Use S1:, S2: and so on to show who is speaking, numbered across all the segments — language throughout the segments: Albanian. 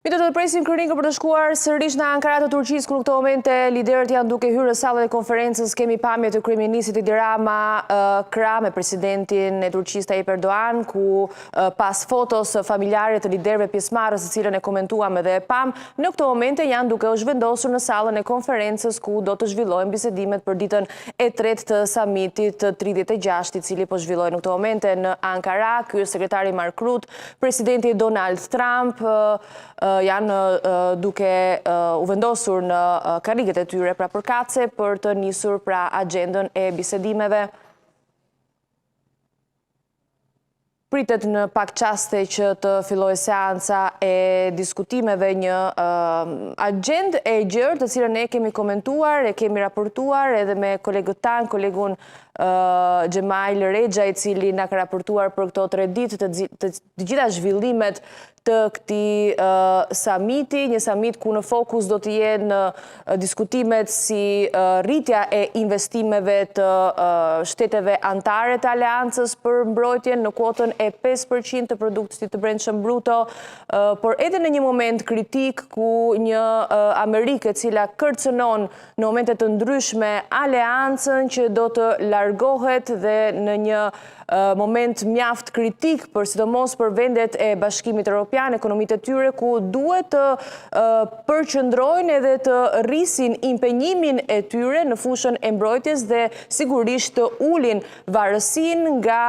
S1: Mi do të presim kronikën për të shkuar sërish në Ankara të Turqisë, ku në këto momente liderët janë duke hyrë në sallën e konferencës. Kemi pamje të kryeministrit Edi Rama krah me presidentin e Turqisë Tayyip Erdogan, ku pas fotos familjare të liderëve pjesëmarrës, të cilën e komentuam edhe e pamë, në këto momente janë duke u zhvendosur në sallën e konferencës ku do të zhvillohen bisedimet për ditën e tretë të samitit të 36, i cili po zhvillohet në këto momente në Ankara. Ky është sekretari Mark Rutte, Presidenti Donald Trump janë duke u vendosur në karriget e tyre pra përkatëse për të nisur pra agjendën e bisedimeve. Pritet në pak çaste që të fillojë seanca e diskutimeve një agjendë e gjerë të cilën ne kemi komentuar, e kemi raportuar edhe me kolegët tanë, kolegun Xhemajl Rexha i cili na ka raportuar për këto tre ditë të gjitha zhvillimet të këtij samiti, një samit ku në fokus do të jenë diskutimet si rritja e investimeve të shteteve anëtare të Aleancës për mbrojtjen në kuotën e 5% të produktit të brendshëm bruto, por edhe në një moment kritik ku një Amerikë e cila kërcënon në momente të ndryshme aleancën që do të largohet dhe në një moment mjaft kritik për sidomos për vendet e Bashkimit Europian, ekonomitë e tyre ku duhet të përqendrojnë edhe të rrisin impenjimin e tyre në fushën e mbrojtjes dhe sigurisht të ulin varësinë nga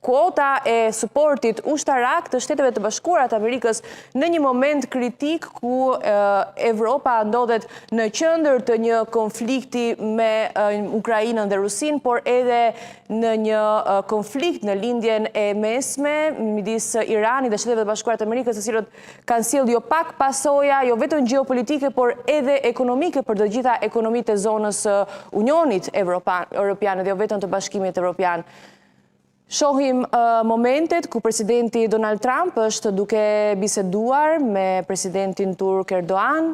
S1: kuota e suportit ushtarak të Shteteve të Bashkuara të Amerikës në një moment kritik ku Evropa ndodhet në qendër të një konflikti me Ukrainën dhe Rusinë, por edhe në një konflikt në Lindjen e Mesme midis Iranit dhe Shteteve të Bashkuara të Amerikës, të cilët kanë sjellë jo pak pasoja, jo vetëm gjeopolitike, por edhe ekonomike për të gjitha ekonomitë e zonës së Unionit Europian dhe jo vetëm të Bashkimit Evropian. Shohim momentet ku presidenti Donald Trump është duke biseduar me presidentin turk Erdogan.